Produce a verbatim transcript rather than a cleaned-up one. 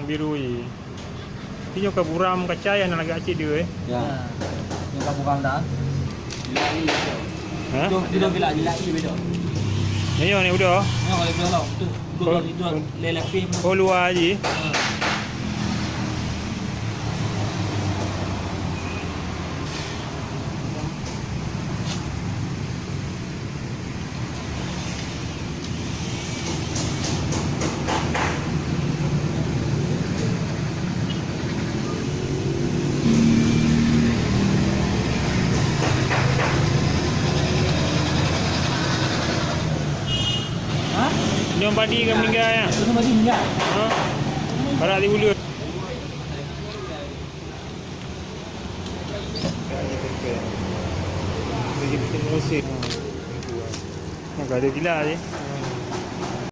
Biru ji. Nyoe ka buram kaca nyang lagak cit dua, eh. Ya. Nyoe ka buram dah. Ha? Tu, tu dah bila, bila, bila. Nyoe ni udah. Nyoe kalau bila lah. Tu, tu, tu, tu, lelaki. Oh, luar ji. Ha. Nyoe padi ka meninggai, ya? Nyoe padi meninggai. Ha? Barak di buleuen. Nah, ka ada gila je.